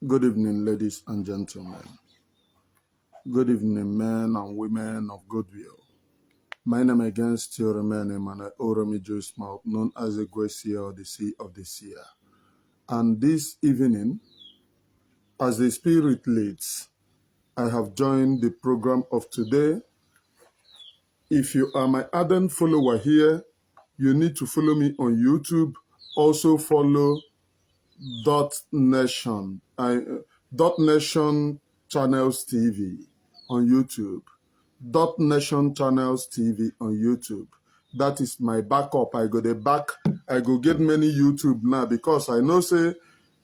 Good evening, ladies and gentlemen. Good evening, men and women of goodwill. My name again still remains Emmanuel Remijius Mouth, known as the Great Seer or the Sea of the Seer. And this evening, as the Spirit leads, I have joined the program of today. If you are my ardent follower here, you need to follow me on YouTube. Also follow Dot Nation, Dot Nation Channels TV on YouTube. Dot Nation Channels TV on YouTube. That is my backup. I go the back. I go get many YouTube now because I know say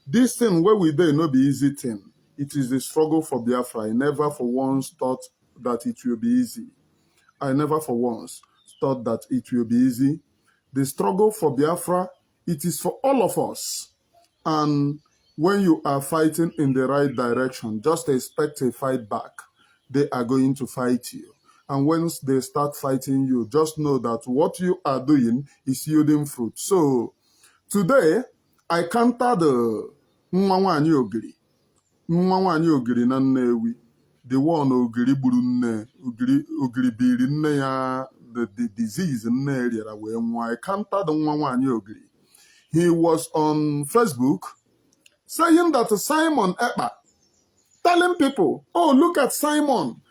this thing where we dey no be easy thing. It is the struggle for Biafra. I never for once thought that it will be easy. I never for once thought that it will be easy. The struggle for Biafra, it is for all of us. And when you are fighting in the right direction, just expect a fight back. They are going to fight you. And once they start fighting you, just know that what you are doing is yielding fruit. So today, I countered the nwa nwanyị ogiri, nwa nwanyị ogiri na Nnewi, the one ogiri gburu nne, ogiri, ogiri biri nne ya, the disease nne rịara wee nwụọ. I countered nwa nwanyị ogiri. He was on Facebook saying that Simon Ekpa, telling people, "Oh, look at Simon.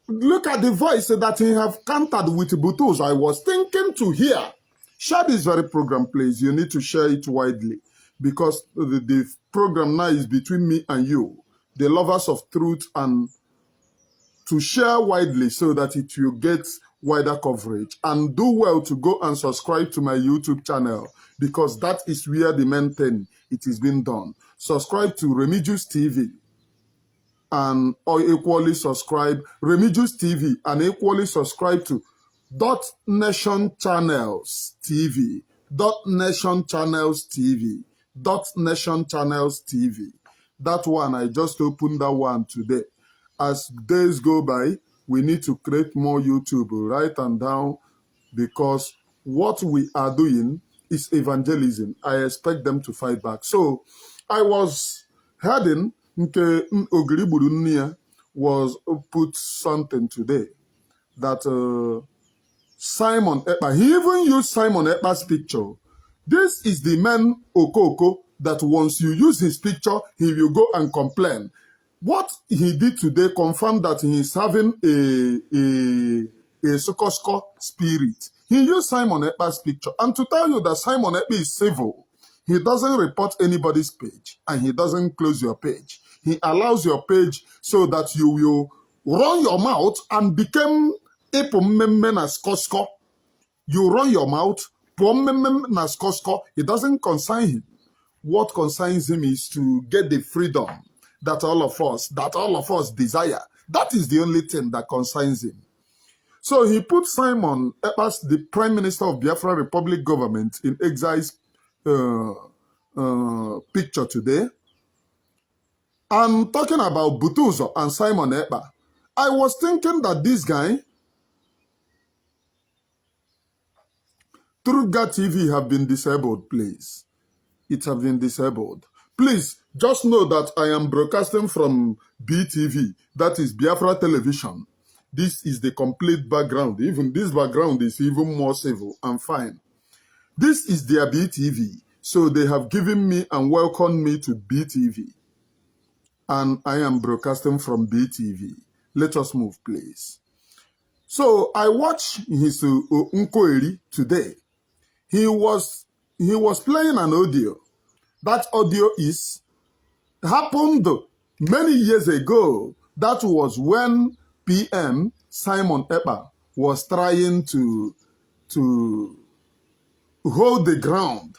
Look at the voice that he have countered with Butus." I was thinking to hear. Share this very program, please. You need to share it widely because the program now is between me and you, the lovers of truth, and to share widely so that it will get wider coverage. And do well to go and subscribe to my YouTube channel because that is where the main thing it is being done. Subscribe to Remijius TV and or equally subscribe Remijius TV and equally subscribe to Dot Nation Channels TV, Dot Nation Channels TV, Dot Nation Channels TV. That one, I just opened that one today. As days go by, we need to create more YouTube, right and down, because what we are doing is evangelism. I expect them to fight back. So I was heading nke ogiri gburu nne ya was put something today that Simon Ekpa, he even used Simon Ekpa's picture. This is the man Okoko that once you use his picture, he will go and complain. What he did today confirmed that he is having a Sokosko spirit. He used Simon Ekpa's picture. And to tell you that Simon Ekpa is civil, he doesn't report anybody's page and he doesn't close your page. He allows your page so that you will run your mouth and become ịpụ mmemme na skosko. You run your mouth, pụọ mmemme na skosko. It doesn't concern him. What concerns him is to get the freedom that all of us desire. That is the only thing that concerns him. So he put Simon Ekpa, the Prime Minister of Biafra Republic government in exile's picture today. I'm talking about Butuzo and Simon Ekpa. I was thinking that this guy, Truth God TV have been disabled, please. It have been disabled. Please, just know that I am broadcasting from BTV, that is Biafra Television. This is the complete background. Even this background is even more civil and fine. This is their BTV. So they have given me and welcomed me to BTV. And I am broadcasting from BTV. Let us move, please. So I watched his inquiry today. He was playing an audio. That audio is happened many years ago. That was when PM Simon Ekpa was trying to hold the ground.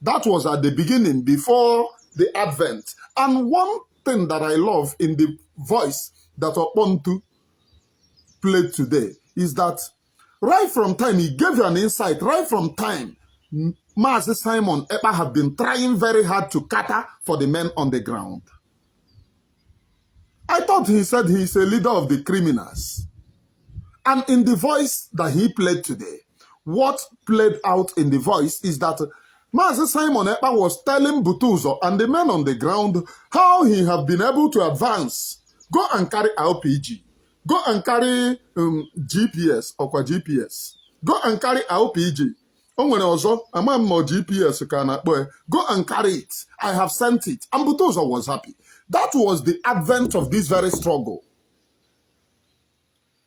That was at the beginning, before the advent. And one thing that I love in the voice that Opontu played today is that right from time, he gave you an insight, right from time, Mazi Simon Ekpa have been trying very hard to cater for the men on the ground. I thought he said he is a leader of the criminals. And in the voice that he played today, what played out in the voice is that Mazi Simon Ekpa was telling Butuzo and the men on the ground how he have been able to advance. Go and carry RPG. Go and carry GPS, ọkwa GPS. Go and carry RPG. O nwere ọzọ, ama m ma ọ GPS ka a na-akpọ ya. Go and carry it. I have sent it. And Butuzo was happy. That was the advent of this very struggle.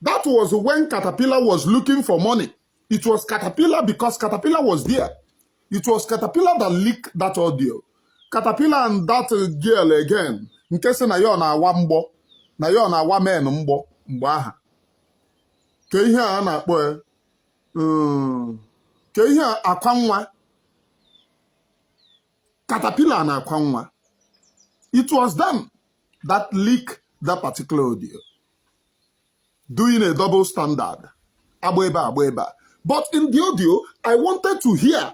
That was when Caterpillar was looking for money. It was Caterpillar because Caterpillar was there. It was Caterpillar that leaked that audio. Caterpillar and that girl again. Nke sị na ya ọ na-awa mgbọ, na ya ọ na-awa men mgbọ mgbe aha. Ka ihe a na-akpọ ya, ka ihe a akwa nwa. Caterpillar na akwa nwa. It was them that leaked that particular audio, doing a double standard. Agba ebe a, agba ebe a. But in the audio, I wanted to hear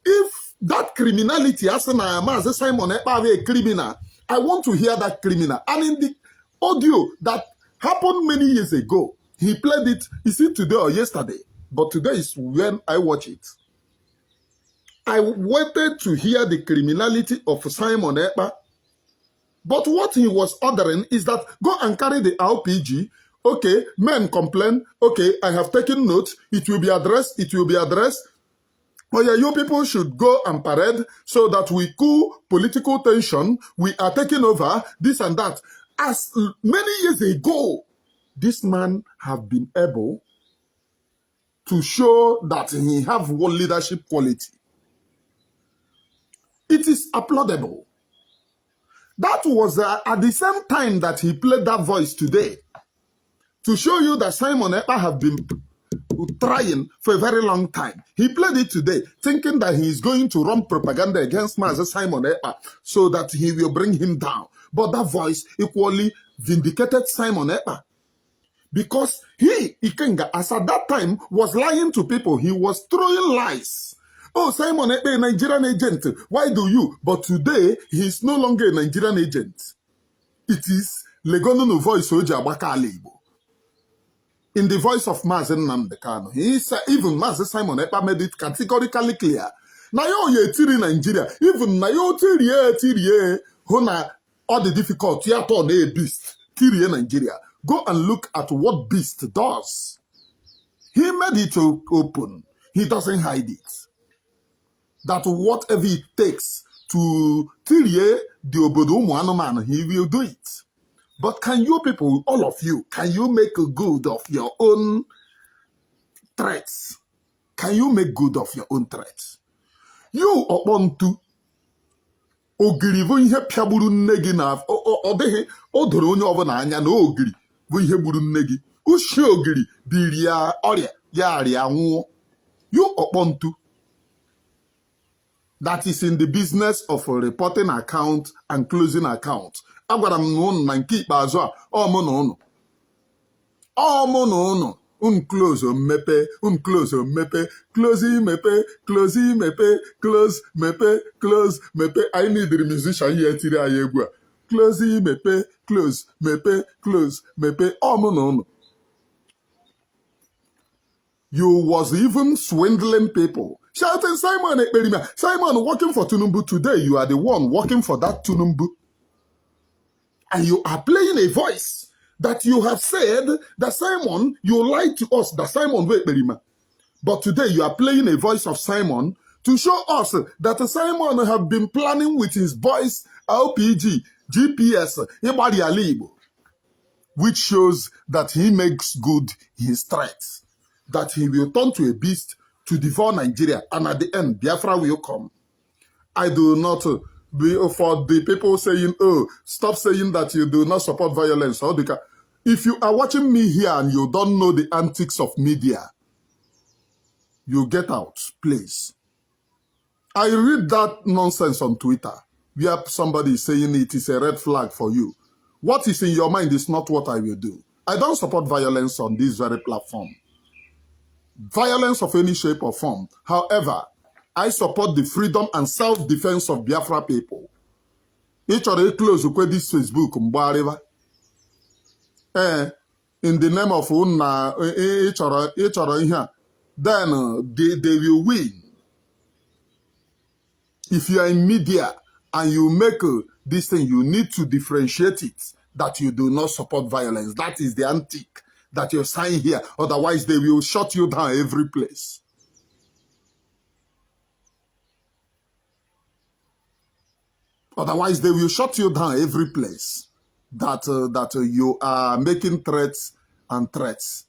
if that criminality, as na Maazị Simon Ekpa a criminal, I want to hear that criminal. And in the audio that happened many years ago, he played it, is it today or yesterday? But today is when I watch it. I wanted to hear the criminality of Simon Ekpa. But what he was ordering is that go and carry the RPG. Okay, men complain. Okay, I have taken notes. It will be addressed. It will be addressed. Oh yeah, you people should go and parade so that we cool political tension. We are taking over this and that. As many years ago, this man have been able to show that he have one leadership quality. It is applaudable. That was at the same time that he played that voice today to show you that Simon Ekpa have been trying for a very long time. He played it today, thinking that he is going to run propaganda against Mazi Simon Ekpa so that he will bring him down. But that voice equally vindicated Simon Ekpa. Because he, Ikenga, as at that time, was lying to people. He was throwing lies. "Oh, Simon Ekpa, a Nigerian agent. Why do you?" But today, he is no longer a Nigerian agent. It is Legonunu voice o ji agbaka ala Igbo. In the voice of Mazi Nnamdi Kanu. He said, even Mazi Simon Ekpa made it categorically clear. Na ya oye etiri Nigeria, even na ya o tirie etirie, hụ na ọ dị difficult ya turn a beast, tirie Nigeria. Go and look at what beast does. He made it open. He doesn't hide it. That whatever it takes to tirie the obodo ụmụ anụmanụ, he will do it. But can you people, all of you, can you make good of your own threats? Can you make good of your own threats? You ọkpọ ntu ogiri bụ ihe pịagburu nne gị na ọ dịghị o doro onye ọbụla anya na ogiri bụ ihe gburu nne gị ushi ogiri biri ya ọrịa ya arịa nwụọ. You ọkpọ ntu that is in the business of reporting account and closing account. Agwara m na ụnụ na nke ikpeazụ a ọ mụ na ụnụ ọ mụ na ụnụ unu close mmepe unu close mmepe close mepe close mepe close mepe close mepe. Anyị neediri musician ihe tiri anyị egwu a close mepe close mepe close mepe ọ mụ na ụnụ. You was even swindling people, shouting Simon Ekperima, Simon working for Tinubu. Today you are the one working for that Tinubu and you are playing a voice that you have said that Simon, you lied to us that Simon bụ Ekperima. But today you are playing a voice of Simon to show us that Simon have been planning with his boys LPG, GPS, ịgbari ala Igbo, which shows that he makes good his threats, that he will turn to a beast to devour Nigeria, and at the end, Biafra will come. I do not be for the people saying, "Oh, stop saying that you do not support violence." Or if you are watching me here and you don't know the antics of media, you get out, please. I read that nonsense on Twitter where somebody is saying it is a red flag for you. What is in your mind is not what I will do. I don't support violence on this very platform. Violence of any shape or form. However, I support the freedom and self-defense of Biafra people. Ị chọrọ close kwe this Facebook mgbagharịba. Ee, in the name of na ị chọrọ ihe a, then they will win. If you are in media and you make this thing, you need to differentiate it that you do not support violence. That is the antique that you sign here. Otherwise, they will shut you down every place. Otherwise, they will shut you down every place that you are making threats and threats.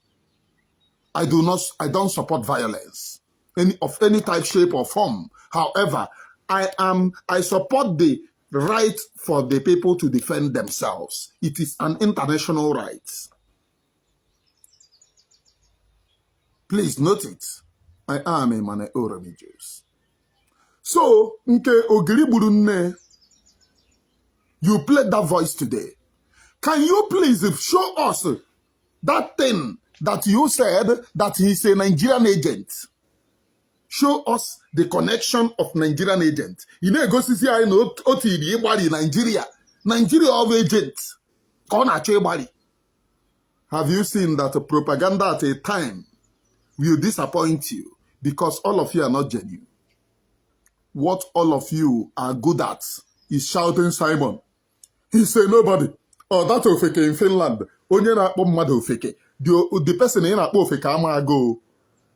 I don't support violence of any type, shape, or form. However, I support the right for the people to defend themselves. It is an international right. Please note it. I am Emmanuel Remigius. So, nke ogiri gburu nne, you played that voice today. Can you please show us that thing that you said that he's a Nigerian agent? Show us the connection of Nigerian agent. Ị na-egosisi anyị na o tiri ịgbari Nigeria. Nigeria of agent ka ọ na-achọ ịgbari. Have you seen that propaganda at a time will disappoint you because all of you are not genuine? What all of you are good at is shouting Simon. He say nobody. Or that ofeke in Finland. Onye na-akpọ mmadụ ofeke. The person ị na-akpọ ofeke ama agụ.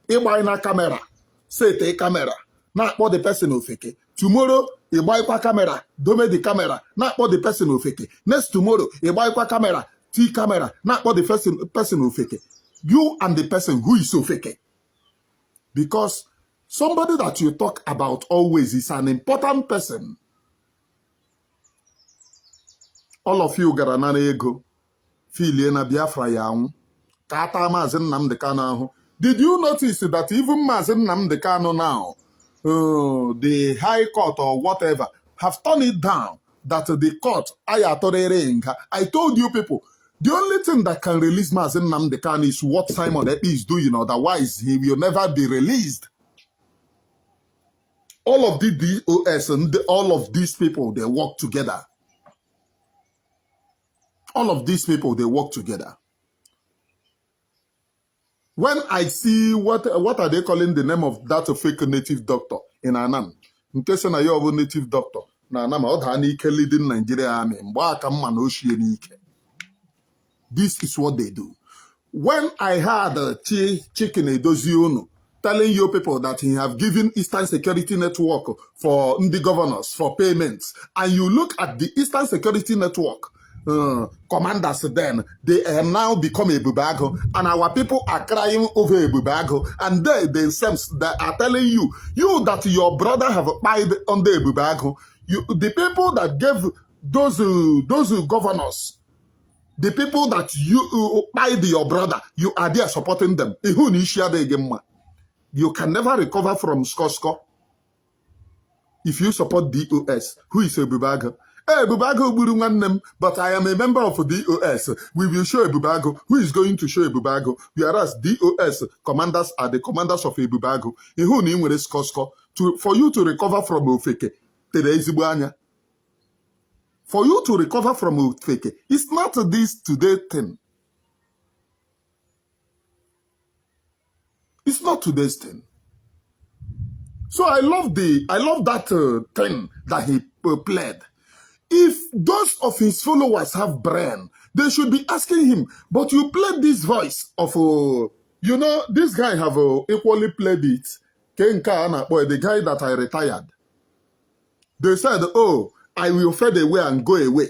Ịgbanye na camera. Sete camera. Na-akpọ the person ofeke. Tomorrow, ịgbanyekwa camera. Dome the camera. Na-akpọ the person ofeke. Next tomorrow, ịgbanyekwa camera. T camera. Na-akpọ the person ofeke. You and the person who is ofeke. Because somebody that you talk about always is an important person. All of you gara nara ego filie na Biafra ya anwụ ka ata Maazị Nnamdi Kanu ahụ. Did you notice that even Maazị Nnamdi Kanu now, the high court or whatever, have turned it down that the court ayatorere nga. I told you people, the only thing that can release Maazị Nnamdi Kanu is what Simon Ekpa is doing. Otherwise, he will never be released. All of the DOS and all of these people, they work together. All of these people, they work together. When I see what are they calling the name of that fake native doctor in Anam? Nke sị na ya ọ bụ native doctor na Anam, ọ daa n'ike leading Nigeria army mgbe aka mma na ochie n'ike. This is what they do. When I heard Chicken Edoziunu telling you people that he have given Eastern Security Network for the governors for payments, and you look at the Eastern Security Network commanders then, they have now become Ebubeagu, and our people are crying over Ebubeagu, and they themselves that are telling you that your brother have pied on the Ebubeagu, you, the people that gave those governors, the people that you pied your brother, you are there supporting them. You can never recover from Skosko if you support DOS. Who is Ebubeagu? Hey, Ebubeagu gburu nwanne m, but I am a member of DOS. We will show Ebubeagu. Who is going to show Ebubeagu? Whereas DOS commanders are the commanders of Ebubeagu. Ihu na ị nwere Skosko. For you to recover from Ofeke, tere ezigbo anya. For you to recover from Ofeke, it's not this today thing. It's not today's thing. So I love that thing that he played. If those of his followers have brain, they should be asking him, but you played this voice of, you know, this guy have equally played it. The guy that I retired. They said, oh, I will fade away and go away.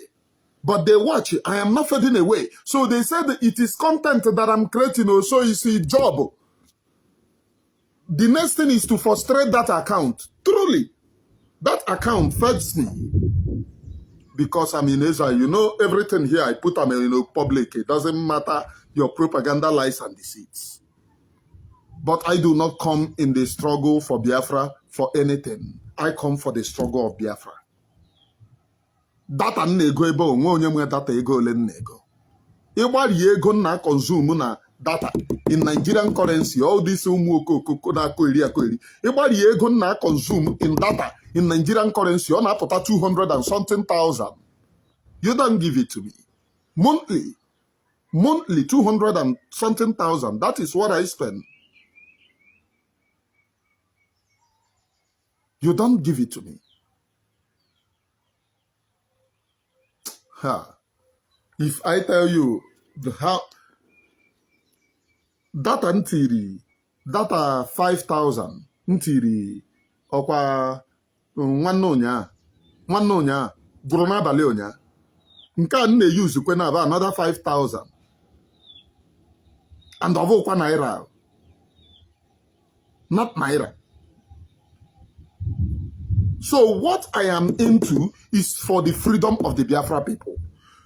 But they watch, I am not fading away. So they said it is content that I'm creating, so it's a job. The next thing is to frustrate that account. Truly, that account feds me. Because I'm in Israel. You know, everything here, I put them in public. It doesn't matter your propaganda, lies, and deceits. But I do not come in the struggle for Biafra for anything. I come for the struggle of Biafra. Data m na-ego ebe onwe onye nwe data ego ole m na-ego. Ịgbarie ego na consume na data in Nigerian currency, all this ụmụ okoko na-akọ eri akọ eri. Ịgbarie ego na consume in data in Nigerian currency, ọ na-apụta 200 and something thousand. You don't give it to me. Monthly 200 and something thousand. That is what I spend. You don't give it to me. Ha. If I tell you the how data m tiri, data 5000 m tiri ọkwa nwanne ụnyaa, nwanne ụnyaa gwụrụ n'abalị ụnyaa. Nke a m na-eyuzukwe na aba another 5000 and ọ bụkwa naira, not naira. So what I am into is for the freedom of the Biafra people.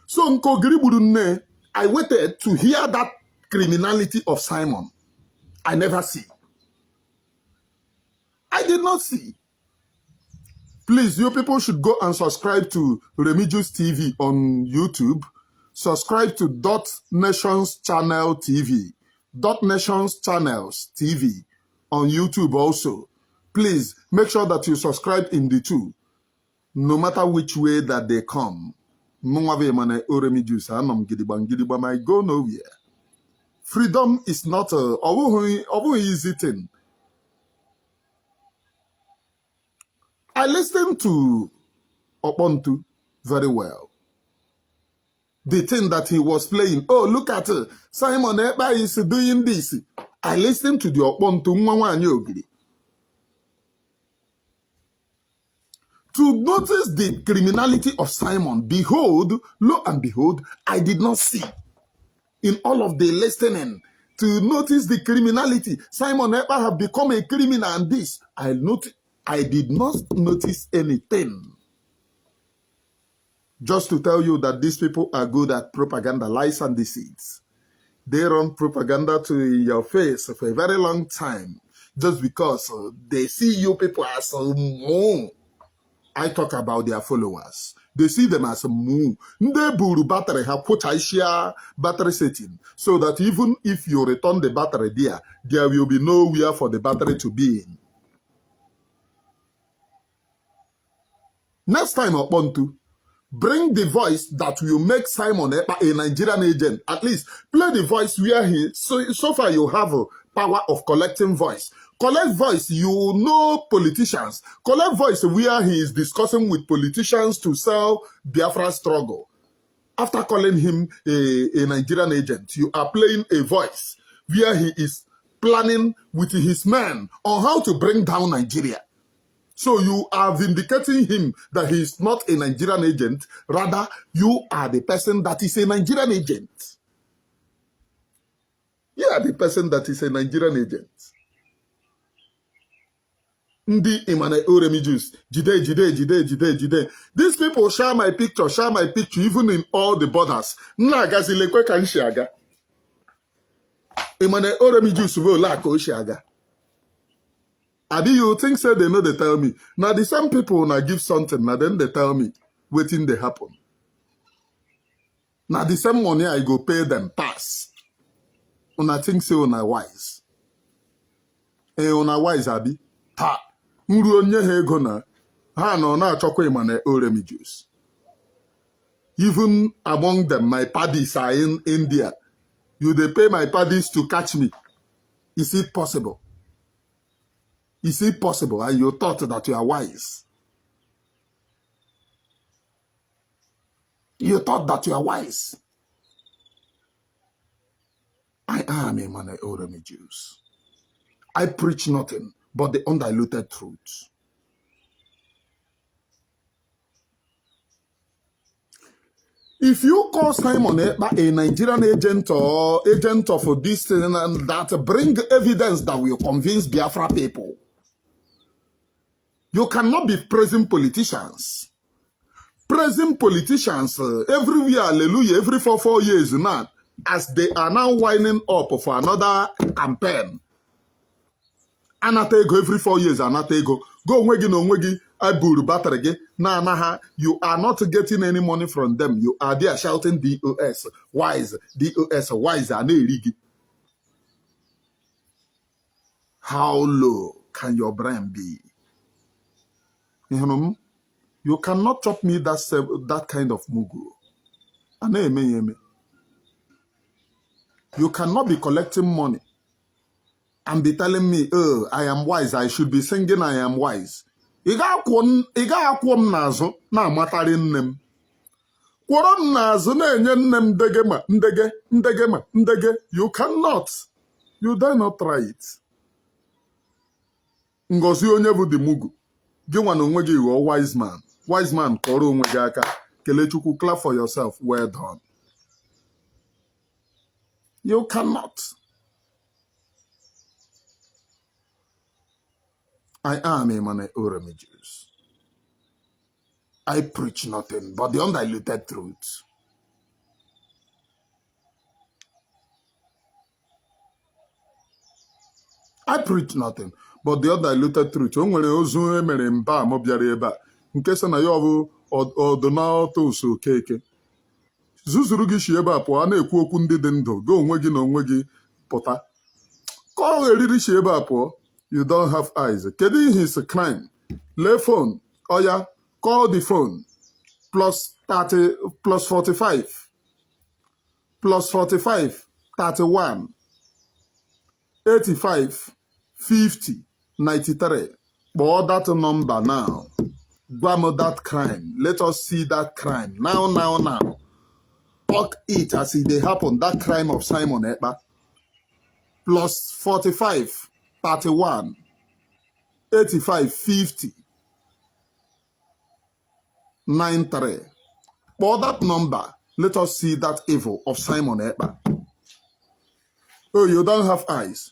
So nke ogiri gburu nne, I waited to hear that criminality of Simon. I never see. I did not see. Please, you people should go and subscribe to Remijius TV on YouTube. Subscribe to Dot Nations Channel TV. Dot Nations Channels TV on YouTube also. Please make sure that you subscribe in the two, no matter which way that they come. Mụnwa bụ Emmanuel Oremijius, anọ m gidigbam gidigbam, I go nowhere. Freedom is not a ọ bụghị easy thing. I listened to Okpontu very well. The thing that he was playing. Oh, look at Simon Ekpa is doing this. I listened to the Okpontu nwa nwaanyị ogiri. To notice the criminality of Simon, behold, lo and behold, I did not see. In all of the listening, to notice the criminality, Simon Ekpa have become a criminal and this, I did not notice anything. Just to tell you that these people are good at propaganda, lies and deceits. They run propaganda to your face for a very long time just because they see you people as a moon. I talk about their followers. They see them as a moon. Ndị buru battery ha kwụchaisia battery setting so that even if you return the battery there, there will be nowhere for the battery to be in. Next time, Okpontu, bring the voice that will make Simon Ekpa a Nigerian agent. At least play the voice where he, so far you have a power of collecting voice. Collect voice, you know politicians. Collect voice where he is discussing with politicians to sell Biafra struggle. After calling him a Nigerian agent, you are playing a voice where he is planning with his men on how to bring down Nigeria. So you are vindicating him that he is not a Nigerian agent. Rather, you are the person that is a Nigerian agent. You are the person that is a Nigerian agent. Ndị Emmanuel Oremijius, jide, jide, jide, jide, jide. These people share my picture, share my picture, even in all the borders. M na-agazi lekwe ka m si aga. Emmanuel Oremijius bụ ole a ka o si aga. Abi you think say they no dey tell me. Na the same people na give something, na them dey tell me wetin dey happen. Na the same money I go pay them pass. Una think say una wise. Eh, una wise abi? Taa, m ruo nye ha ego na ha nọ na-achọkwa Emmanuel Oremijius. Even among them, my paddies are in India. You dey pay my paddies to catch me. Is it possible? Is it possible? And you thought that you are wise. You thought that you are wise. I am Emmanuel Oremijius. I preach nothing but the undiluted truth. If you call Simon Ekpa a Nigerian agent or agent of this thing and that, bring evidence that will convince Biafra people. You cannot be praising politicians. Praising politicians everywhere, hallelujah, every 4 years now, as they are now winding up for another campaign. Anata ego every 4 years, anata ego. Go onwe gị na onwe gị eburu battery gị na-ana ha. You are not getting any money from them. You are there shouting DOS wise, DOS wise, a na-eri gị. How low can your brain be? Ị hụrụ m? You cannot chop me that kind of mugu. A na-eme ya eme. You cannot be collecting money and be telling me, oh, I am wise, I should be singing I am wise. Ị ga-akwụ m n'azụ na-amatarị nne m. Kwọrọ m n'azụ na-enye nne m ndege ma ndege ndege ma ndege. You cannot. You dare not try it. Ngozi onye bụ the mugu. Gị nwa na onwe gị ghọọ wise man. Wise man kọrọ onwe gị aka. Kelee Chukwu, clap for yourself. Well done. You cannot. I am Emmanuel Oremijus. I preach nothing but the undiluted truth. I preach nothing but the undiluted truth. O nwere ozu emere mba m bịara ebe a nke sị na ya ọ bụ ọdụnatụsụ Okeke zuzuru gị si ebe a pụọ a na-ekwu okwu ndị dị ndụ gị onwe gị na onwe gị pụta ka ọ eriri si ebe a pụọ. You don't have eyes. Kedu ihe is crime? Lee phone oya, call the phone, plus 30 plus 45 plus 45 31 85 50 93. Kpọọ that number now. Gwa m that crime. Let us see that crime now, now, now. Talk it as e dey happen, that crime of Simon Ekpa. Plus 45 31 85 50 93. Kpọọ that number. Let us see that evil of Simon Ekpa. Oh, you don't have eyes.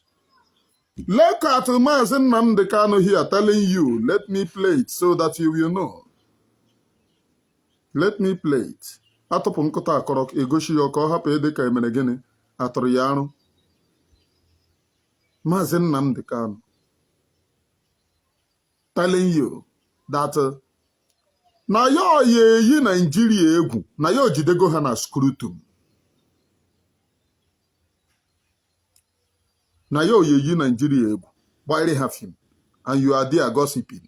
Look at Maazị Nnamdi Kanu here telling you. Let me play it so that you will know. Let me play it. Atụpụ nkụta akọrọ egosi ya ka ọ hapụ ịdị ka emere gịnị atụrụ ya arụ. Maazị Nnamdi Kanu telling you that na ya ya eyi Naijiria egwu na ya ojidego ha na scrotum, na ya oyi eyi Naijiria egwu gbanyere ha film, and you are there gossiping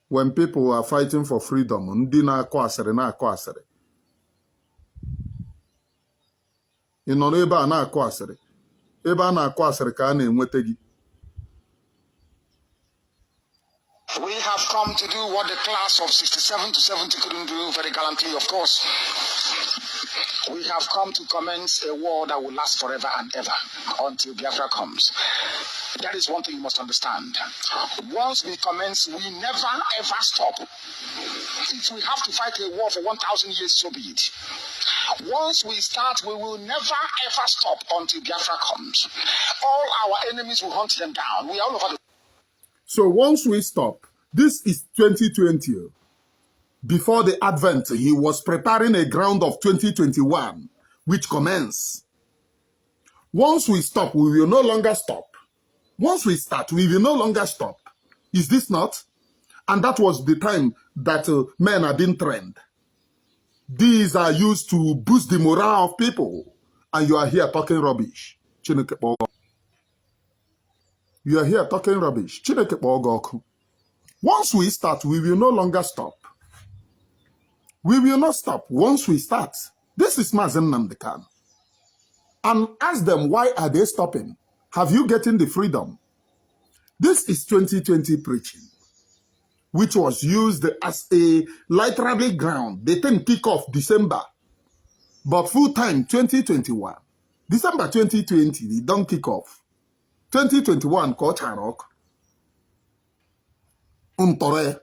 when people are fighting for freedom. Ndị na-akọ asịrị na-akọ asịrị, ị nọ n'ebe a na-akọ asịrị, ebe a na-akọ asịrị ka a na-enweta gị. We have come to do what the class of 67 to 70 couldn't do very gallantly, of course. We have come to commence a war that will last forever and ever until Biafra comes. That is one thing you must understand. Once we commence, we never ever stop. If we have to fight a war for 1,000 years, so be it. Once we start, we will never ever stop until Biafra comes. All our enemies will hunt them down. We are all over the So once we stop, this is 2020. Before the advent, he was preparing a ground of 2021, which commenced. Once we stop, we will no longer stop. Once we start, we will no longer stop. Is this not? And that was the time that men are being trained. These are used to boost the morale of people. And you are here talking rubbish. Chineke kpọọ. You are here talking rubbish. Chineke kpọọ gị ọkụ. Once we start, we will no longer stop. We will not stop once we start. This is Mazi Nnamdi Kanu. And ask them, why are they stopping? Have you gotten the freedom? This is 2020 preaching, which was used as a literary ground. The thing kick off December, but full time 2021. December 2020, they don't kick off. 2021 ka ọ chara ọkụ. Ntọrọ ya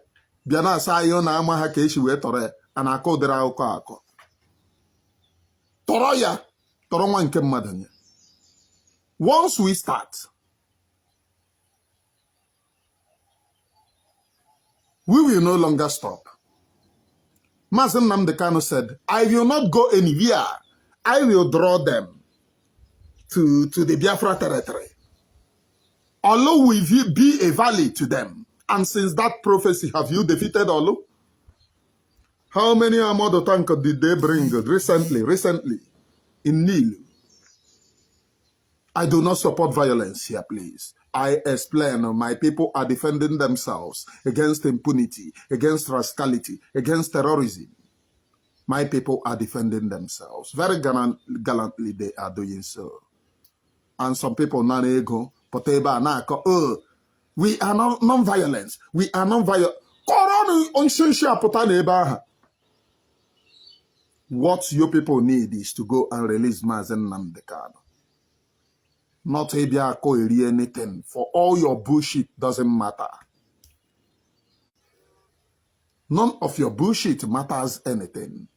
bịa na-asa anyị na-ama ha ka esi wee tọrọ ya, a na-akọ ụdịrị akụkọ akọ tọrọ ya tọrọ nwa nke mmadụ nye. Once we start, we will no longer stop. Maazị Nnamdi Kanu said, "I will not go anywhere. I will draw them to the Biafra territory. Olu will be a valley to them." And since that prophecy, have you defeated Olu? How many armored tank did they bring recently in Nil? I do not support violence here, please. I explain, my people are defending themselves against impunity, against rascality, against terrorism. My people are defending themselves. Very gallantly they are doing so. And some people nara ego pụta ebe a na-akọ, "Oh, we are non-violence. We are non-violent." Kọrọ Kpọrọ nshinshi apụta n'ebe ahụ. What you people need is to go and release Mazi Nnamdi Kanu. Not ịbịa akọ eri anything. For all your bullshit doesn't matter. None of your bullshit matters anything.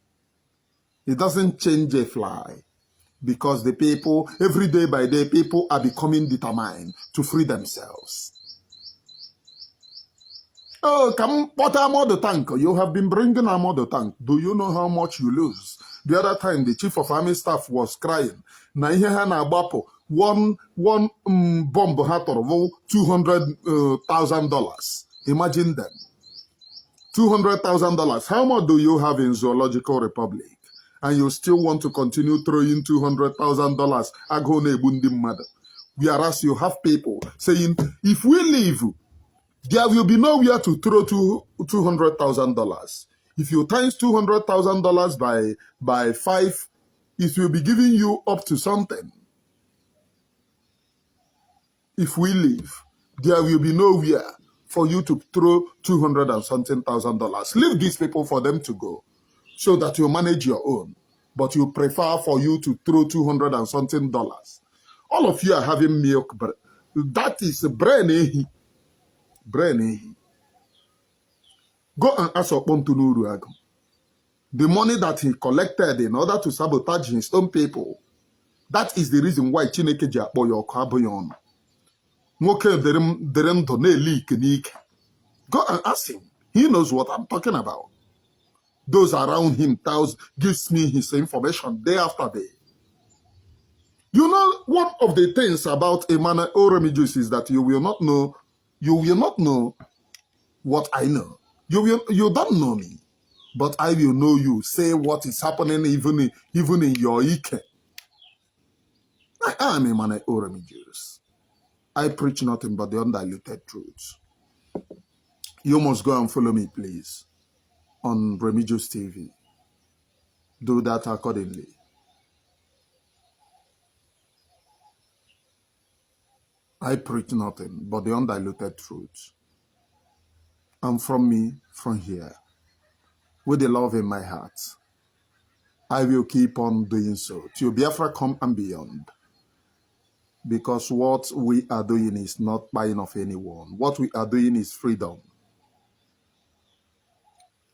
It doesn't change a fly. Because the people, every day by day, people are becoming determined to free themselves. Oh, come put armor tank. You have been bringing armor tank. Do you know how much you lose? The other time, the chief of army staff was crying. Na ihe ha na-agbapụ one bomb ha tọrọ bụ $200,000. Imagine them. $200,000. How much do you have in Zoological Republic? And you still want to continue throwing $200,000 agụụ na-egbu ndị mmadụ. Whereas you have people saying, if we leave, there will be nowhere to throw $200,000. If you times $200,000 by five, it will be giving you up to something. If we leave, there will be nowhere for you to throw 200 and something thousand dollars. Leave these people for them to go so that you manage your own. But you prefer for you to throw 200 and something dollars. All of you are having milk, but that is brain ehi. Brain ehi. Go and ask Okpontu Agu. The money that he collected in order to sabotage his own people. That is the reason why Chineke ji akpọ ya ọkụ abụghị ọnụ. Nwoke dịrị ndụ na-eli ike n'ike. Go and ask him. He knows what I'm talking about. Those around him tells gives me his information day after day. One of the things about Emmanuel Remigius is that you will not know what I know. You don't know me, but I will know you. Say what is happening even in your Ike. I am Emmanuel Remigius. I preach nothing but the undiluted truth. You must go and follow me, please, on Remigius TV. Do that accordingly. I preach nothing but the undiluted truth. And from me, from here, with the love in my heart, I will keep on doing so till Biafra come and beyond. Because what we are doing is not buying off anyone. What we are doing is freedom.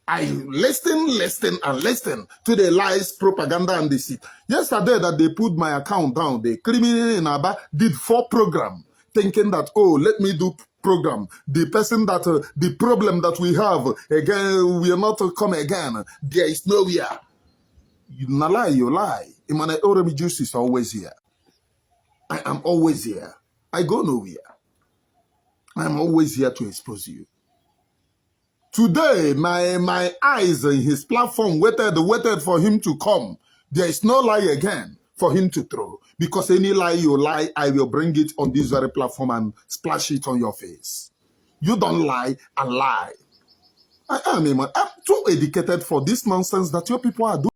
I listen, listen, and listen to the lies, propaganda, and deceit. Yesterday that they put my account down, the criminal in Aba did four program, thinking that, oh, let me do program. The person that, the problem that we have, again, will not come again. There is nowhere. You not lie, you lie. Emmanuel Remigius is always here. I am always here. I go nowhere. I am always here to expose you. Today, my eyes in his platform waited for him to come. There is no lie again for him to throw. Because any lie you lie, I will bring it on this very platform and splash it on your face. You don't lie and lie. I am a man. I'm too educated for this nonsense that your people are doing.